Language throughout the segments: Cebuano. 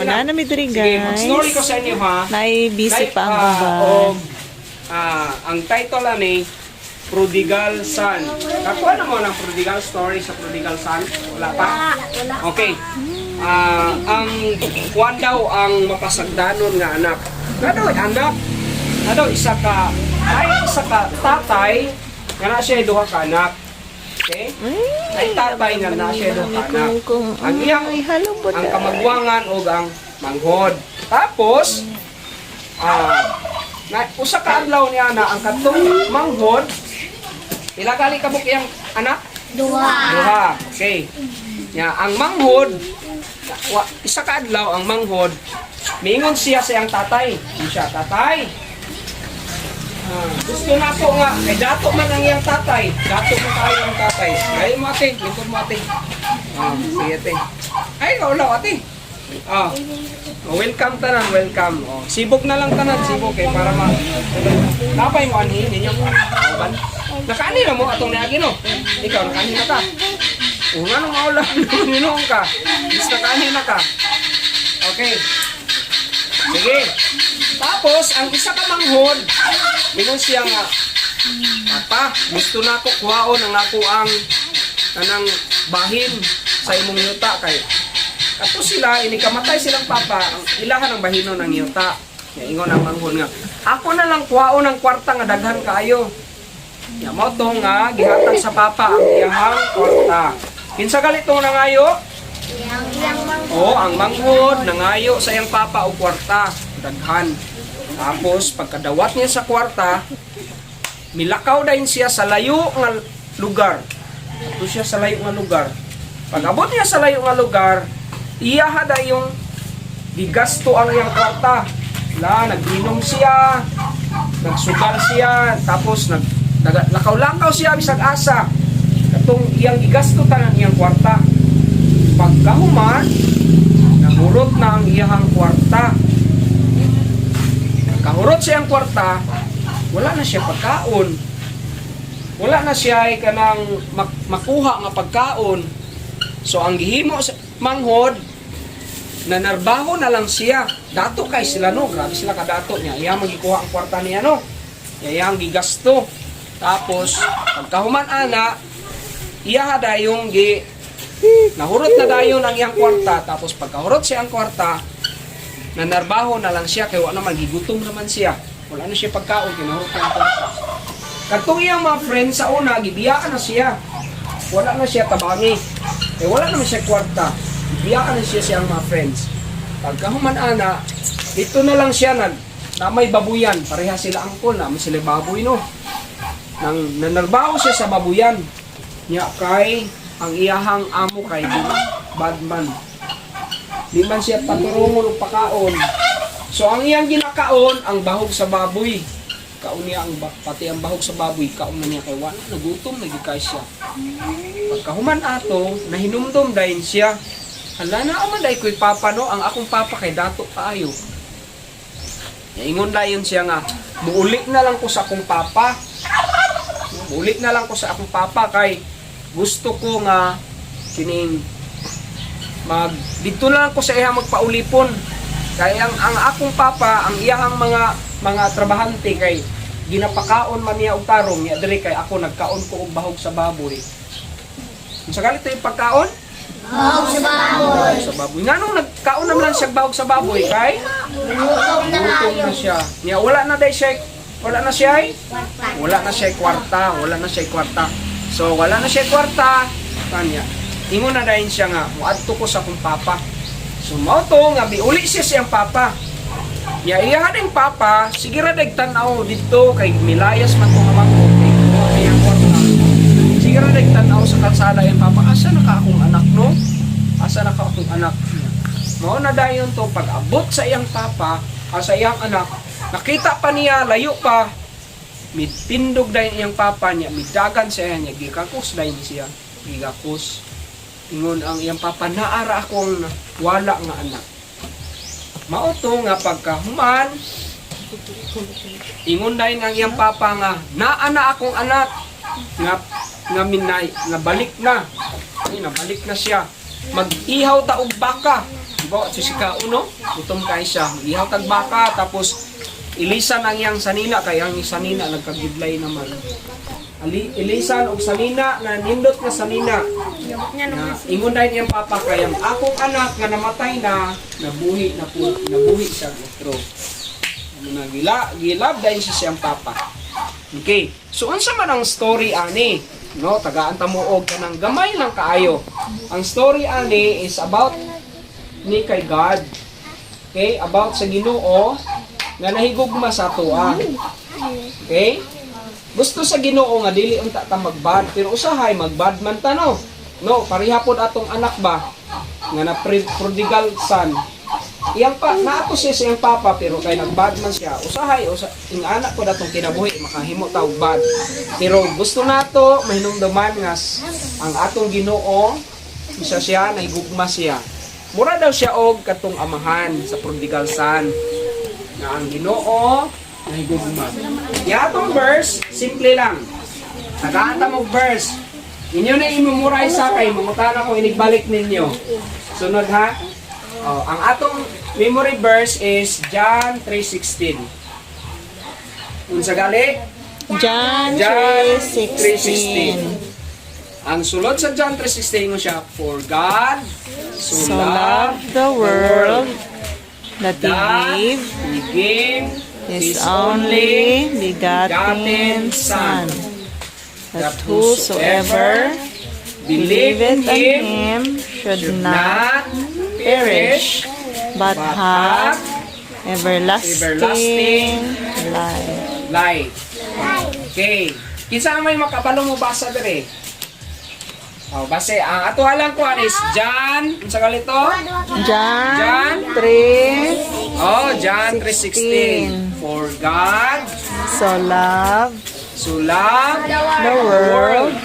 na mi diri, Sige, guys. mag-story ko sa inyo ha. Nay busy Like, pa ang uban. Og ang title ani, Prodigal Son. Kakuha na mo ng prodigal story sa prodigal son? Wala pa? Okay. Ang kuwan daw ang mapasagdanon nga anak. Nga daw ay anak. Nga daw isa ka ay isa ka tatay nga na siya duha ka anak. Okay? Ay tatay nga na siya duha ka anak. Ang iyang Ay, halo po. Ang kamagwangan o ang manghod. Tapos, na, usa ka adlaw niya na ang katong manghod, pila gali ka iyang anak? Duha. Duha. Okay. Nya ang manghod, wa, isa ka adlaw ang manghod, miingon siya sa iyang tatay. Ingon siya, "Tatay, gusto na po nga, kay dato man ang iyang tatay. Dato man tayo ang tatay." Ay mo ate, likod mo ate. Sige ate. Ay, kaulaw ate. Oh, welcome tanan, welcome. Oh, sibok na lang tanan, sibok eh para ma Napay mo anhi ninyo. Uban. Nakaani na mo atong niagi no. Ikaw nakaani na ka. O nga nung maula ninoon ka. Is nakaani na ka. Okay. Sige. Tapos ang isa ka manghod, mingon siya nga, "Papa, gusto na ako kuhaon ang ako ang kanang bahin sa imong yuta kay kato sila ini kamatay silang papa, ang ilahan ang bahinon ng yuta." Nya ingon ang manghod nga, "Ako na lang kuhaon ang kwarta nga daghan kaayo." Nya mao to nga gihatag sa papa ang iyahang kwarta. Kinsa gali tong nangayo? Yang yang. O, ang manghod nangayo sa iyang papa og kwarta daghan. Tapos pagkadawat niya sa kwarta, milakaw dayon siya sa layo nga lugar. Adto siya sa layo nga lugar. Pag abot niya sa layo nga lugar, iya dayong gigasto ang iyang kwarta. La, nag-inom siya, nagsugal siya, tapos lakaw-lakaw siya bisag asa. Katong iyang gigasto tanan iyang kwarta. Pagkahuman, nahurot na ang iyang kwarta. Kahurot siya ang kwarta, wala na siya pagkaon. Wala na siya ay kanang makuha nga pagkaon. So ang gihimo sa manghod, nanarbaho na lang siya. Dato kay sila no, grabe sila kadato niya. Iya magikuha ang kwarta niya no. Iya iyang gigasto. Tapos pagkahuman ana, iya dayong gi nahurot na dayon ang iyang kwarta. Tapos pagkahurot siya ang kwarta, nanarbaho na lang siya kay wala naman, gigutom naman siya. Wala na siya pagkaon kay nahurot na ang kwarta. Kadtong iyang mga friends sa una, gibiyaan na siya. Wala na siya tabangi. Eh wala naman siya kwarta. Gibiyaan na siya siyang mga friends. Pagkahuman ana, dito na lang siya nag na may babuyan. Pareha sila angkol, na may sila baboy no. Nang nanarbaho siya sa babuyan. Nya kay ang iyahang amo kay di badman. Di man siya paturungon og pakaon. So ang iyang ginakaon ang bahog sa baboy. Kaon niya ang pati ang bahog sa baboy kaon na niya kay wala nagutom na gyud kay siya. Pagkahuman ato, nahinumdum dayon siya. Hala na man day ko'y papa no, ang akong papa kay dato kaayo. Ingon dayon siya nga, "Muuli na lang ko sa akong papa. Muuli na lang ko sa akong papa kay gusto ko nga kining mag dito na lang ko sa iya magpaulipon. Kay ang akong papa, ang iyahang mga trabahante kay ginapakaon man niya og tarong niya diri kay ako nagkaon ko og bahog sa baboy." Unsa galit yung pagkaon? Bahog sa baboy. Bahog sa baboy. Nganong nagkaon naman lang siya bahog sa baboy kay Gutom na gutom kayo. na siya. Niya wala na day siya, wala na siya ay? Wala na siya kwarta, wala na siya kwarta. So wala na siya kwarta, kanya. Ingon na dayon siya nga, "Muadto ko sa akong papa." So mao to nga biuli siya siyang papa. Ya iya ding papa, sige ra dag tan-aw didto kay milayas man to nga mangko kay kuha niya ang kwarta. Sige ra dag tan-aw sa kalsada yung papa, "Asa na ka akong anak no? Asa na ka akong anak?" Mao na dayon to pag abot sa iyang papa, sa iyang anak, nakita pa niya layo pa, midtindog dayon iyang papa niya, midagan siya niya, gikakos dayon siya, gigakos. Ingon ang iyang papa, "Naara akong wala nga anak." Mao to nga pagkahuman, ingon dayon ang iyang papa nga, "Naa na akong anak nga nga minay nga balik na." Ay, nabalik na siya. "Mag-ihaw ta og baka. Ibaw si kaon, no? Gutom kay siya. Ihaw tag baka, tapos ilisan ang iyang sanina kay ang sanina nagkagidlay naman. Ali, ilisan og sanina na nindot nga sanina. Na ingon dahil niyang papa kay ang akong anak nga namatay na, nabuhi na po, nabuhi siya otro. Ano na gila, gilab dahil siya siyang papa. Okay. So unsa man ang story ani? No, tagaan ta mo og kanang gamay lang kaayo. Ang story ani is about ni kay God. Okay? About sa Ginoo nga nahigugma sa atoa. Okay? Gusto sa Ginoo nga dili unta ta magbad, pero usahay magbad man ta, no. No, pareha pod atong anak ba nga na prodigal son. Iyang pa naato siya sa iyang papa, pero kay nagbad man siya. Usahay usa ing anak pod atong kinabuhi makahimo ta og bad. Pero gusto nato mahinumduman nga ang atong Ginoo isa siya nahigugma siya. Mura daw siya og katong amahan sa prodigal son nga ang Ginoo nahigugma. Yatong verse, simple lang. Tagaan ta mo verse. Inyo na i-memorize sa kay mangutana ko inigbalik ninyo. Sunod ha. Oh, ang atong memory verse is John 3:16. Unsa gali? John John 3:16. 3:16. Ang sulod sa John 3:16 mo siya, "For God so So loved loved the world that he that gave he gave his only begotten Son, that whosoever believe in believeth on him him should should not not perish but but have have everlasting everlasting life. Life. Okay. Kinsa may makabalo mo basa dere? Oh, base ang ato alang kuan is John, unsa galito? John John 3 Oh, John 3:16. "For God so loved so loved the world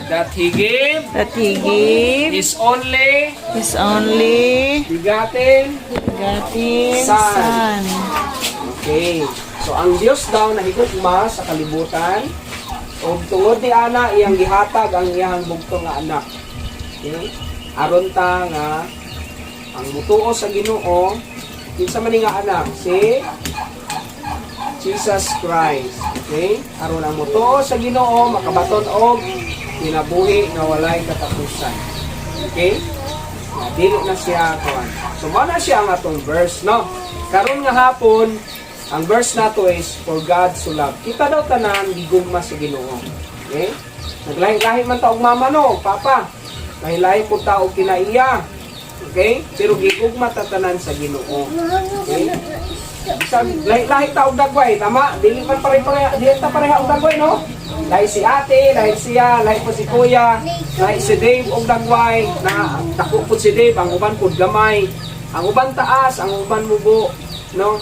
that he gave that he gave his only his only begotten begotten Son." Son. Okay. So ang Dios daw nahigugma sa kalibutan ug tungod ni ana iyang gihatag ang iyang bugtong nga anak. Okay? Aron ta nga ang mutuo sa Ginoo, kinsa man ni nga anak? Si Jesus Christ. Okay? Aron ang mutuo sa Ginoo makabaton og kinabuhi nga walay katapusan. Okay? Na dili na siya kuan. So mao na siya ang atong verse, no. Karon nga hapon, ang verse nato is "For God so loved." Kita daw tanan gigugma sa Ginoo. Okay? Naglahi-lahi man ta og mama, no, og papa. Lahi-lahi pud ta og kinaiya. Okay? Pero gigugma ta tanan sa Ginoo. Okay? Bisag lahi-lahi ta og dagway, tama? Dili man pare-pareha, dili ta pareha og dagway, no? Lahi si ate, lahi siya, lahi po si kuya, lahi si Dave og dagway, na dako pud si Dave, ang uban pud gamay, ang uban taas, ang uban mubo, no?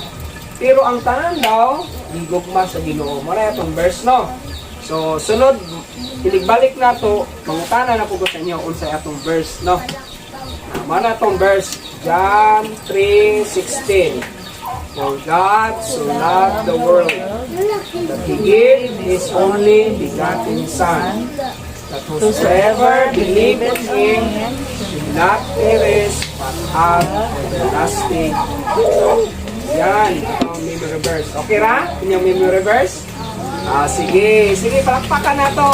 Pero ang tanan daw, gigugma sa Ginoo. Mao na atong verse, no? So, sunod, inigbalik na to, mangutana na po ko sa inyo unsay atong verse, no? Mao na atong verse, John 3:16. "For God so loved the world that He gave His only begotten Son, that whosoever believeth in Him should not perish, but have everlasting life." Yan, ang memory verse. Okay ra? Inyong memory verse? Ah, sige, sige, palakpakan na to.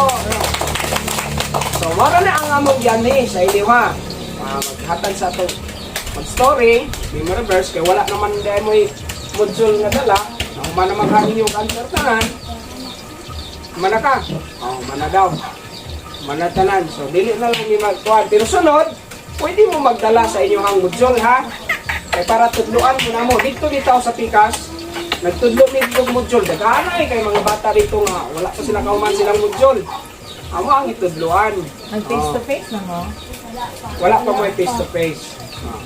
So, mao na ang among yan sa iliwa. Ah, maghatag sa ato mag-story, memory verse, kaya wala naman dahil mo'y module nga dala. Nahuman naman ka inyong answer tanan. Mana ka? Oh, mana daw. Mana tanan. So, dili na lang ni magkuhan. Pero sunod, pwede mo magdala sa inyong module, ha? Kay para tudluan mo na mo. Dito dito sa Pikas, nagtudlo ni og module. Daghanay kay mga bata dito nga wala pa sila kauman silang module. Amo ang itudluan. Nag face to face na mo? Wala pa mo face to face. Ah.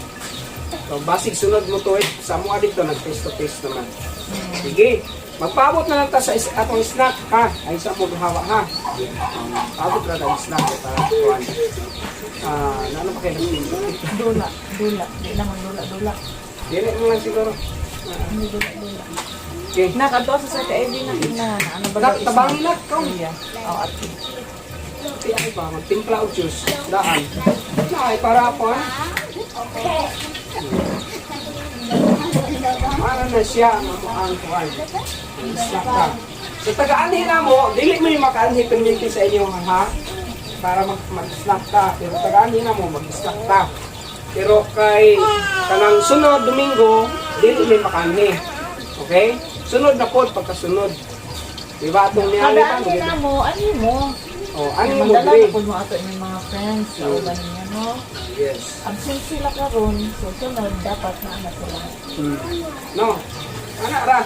So, basig sunod mo to eh, sa mua dito, nag face to face naman. Sige, magpaabot na lang ta sa atong snack ha. Ay sa mo hawa ha. Paabot na ta snack eh, para kuan. Ah, na ano pa kayo nagpindot? Dula, dula. Di naman dula, dula. Dili mo lang siguro. Hindi dula, dula. Okay. Nak, ato sa sa Ivy na na. Ano ba Nak, daw tabangin na, kaw. Iya. Oh, ate. Ate, ay ba, magtimpla og juice. Daan. Na ay para ako. Para na siya ang kuan. Snack ta. So taga-anhi na mo, dili mo yung makaanhi perminti sa inyo ha para mag-snack ta. Pero taga-anhi na mo, mag-snack ta. Pero kay kanang sunod Domingo, dili may makaanhi. Okay? Sunod na pod pagkasunod. Di ba atong niali Kada pa? ano na mo, ano mo? Oh, ano mo Mandala diri? na po mo ato inyong mga friends sa uban niya, no? Yes. Absent sila karon, so sunod dapat na anak sila. No. Ana ra.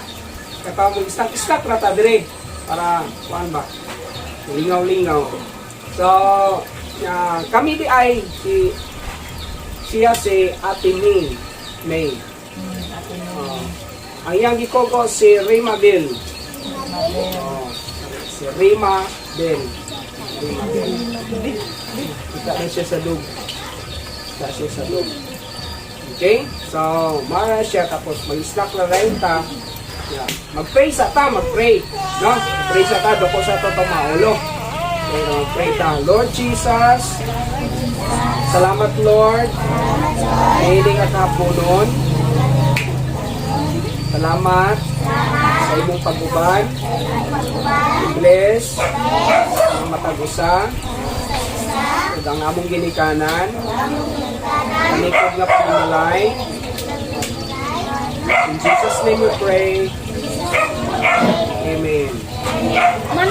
Kata mo snack snack ra ta dire para kuan ba. Lingaw-lingaw. So, kami di ay si siya si Ate May. May. Ate mo. Oh. Ang iyang gikoko si Rima Bill. Mabel. Oh, si Rima Bell. Rima Bell. Kita na siya sa loob. Kita siya sa loob. Okay? So, mara siya tapos mag-snack na rin ta. Yeah. Mag-pray sa ta, mag-pray. No? Pray sa ta, doko sa to maulo. Pero mag-pray ta. Lord Jesus, salamat Lord. Mahiling ka kapunon. Salamat sa imong pag-uban. Bless ang matag usa ug ang among ginikanan. Tanikod nga pamilay. In Jesus' name we pray. Amen. Man,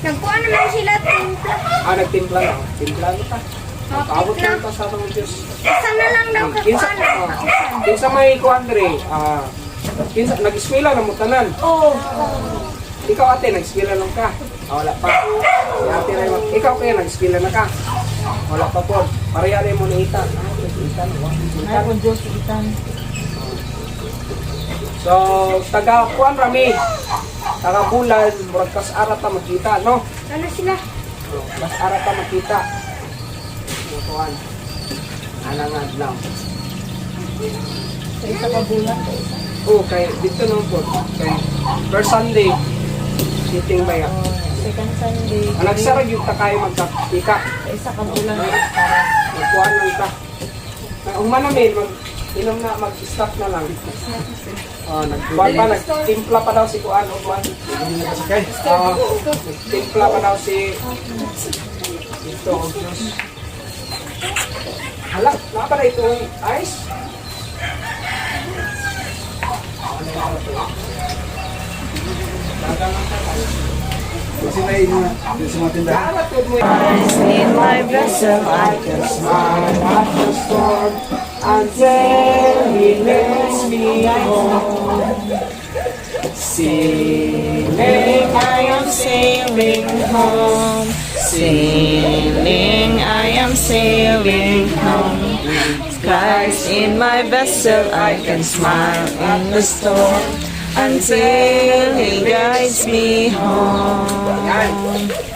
nagkuha naman sila timpla. Ah, nagtimpla na. Timpla na ta. Paabot na ta sa atong Diyos. Isa na lang daw Kinsa, kakuha na. oh, kinsa may kuan diri? Ah, kinsa nag-eskwela na mo tanan? Oh, Ikaw ate, nag-eskwela lang ka. Ah, wala pa. Si ate Raymond, ikaw kaya nag-eskwela na ka. Wala pa po. Pareha rin mo ni Itan. Ah, si Itan. Wa, si ay Itan. kung Diyos itan. So, taga kuan rami. Taga bulan, murag kas ara ta magkita, no? Ano sila? Oh, Kas ara ta magkita. Mga kuan. Ana nga adlaw. Sa isa ka bulan, sa isa. Oh, kay dito naman po. Kay first Sunday, meeting ba ya? Oh, second Sunday. Ang nagsara gyud ta kayo magkita. Sa isa ka bulan para Magkuan lang ta. Na human namin mag inom na mag-stop na lang. Oh, nagkuan pa, nagtimpla pa daw si kuan o kuan. Oh, nagtimpla pa daw si ito o Diyos. Hala, naa pa na itong ice? Ano ba ito? Dagang ang tayo. Kasi may mga, sa mga tindahan. Dapat mo in my vessel, I can smile at the storm until he lets me home. Sailing, I am sailing home. Sailing, I am sailing home. Christ in my vessel, I can smile in the storm until He guides me home. Yan.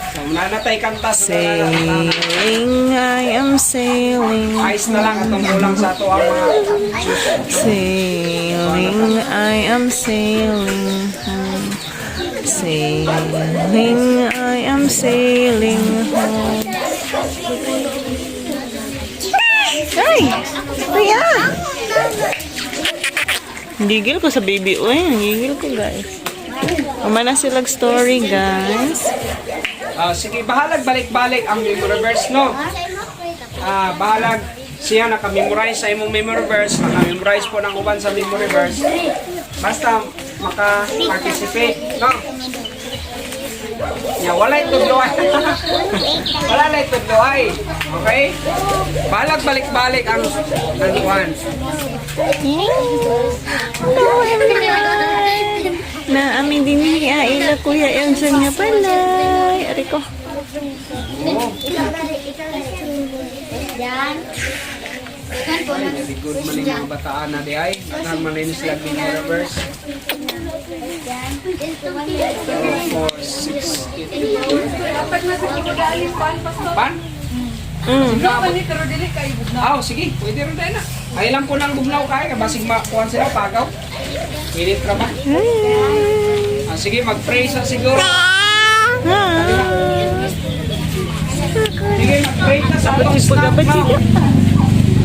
So, nanatay kanta sa Sailing, I am sailing. Ayos na lang atong kulang sa ato ang mga Sailing, I am sailing home. Sailing, I am sailing home. Ay! Kuya! Gigil ko sa baby. Uy, gigil ko guys. Umana silag story guys. Ah, sige, bahalag balik-balik ang memory verse, no? Ah, bahalag siya naka-memorize sa imong memory verse, naka-memorize po ng uban sa memory verse. Basta maka-participate, no? Ya, walay tudloay. Wala na tudloay. Okay? Bahalag balik-balik ang kuan. Hello everyone! Na amin din ni Aila Kuya Elson nga pala. Ari ko. Yan. Very good man yung mga bataan na di ay. Naghan man rin sila memory verse. 4, 6, 8. Pan? Ah, oh, sige, pwede rin tayo na. Ay lang ko lang bugnaw kaya, basig makuha sila, pagaw. Pilit ra ba? Ah, sige, mag-pray sa siguro. Sige, mag-pray na sa atong staff now.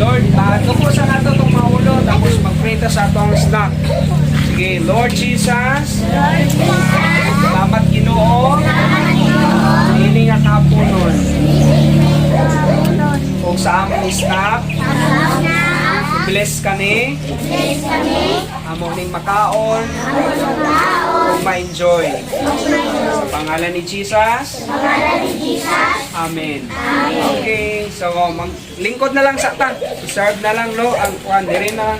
Lord, duko sa nato itong maulo. Tapos mag-pray ta sa atong snack. Sige, Lord Jesus, salamat, Ginoo. Niini nga kahaponon. Ug sa among snack, bless kami. Amo ning makaon. Ug ma-enjoy. Sa pangalan ni Jesus. Amen. Okay, so maglingkod na lang sa ta. Serve na lang, no, ang kuan diri na.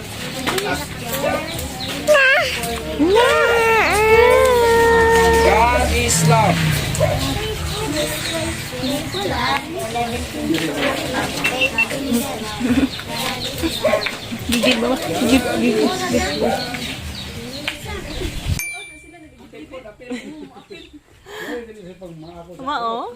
God is love. Gigil ba? Gigil, gigil. Mao?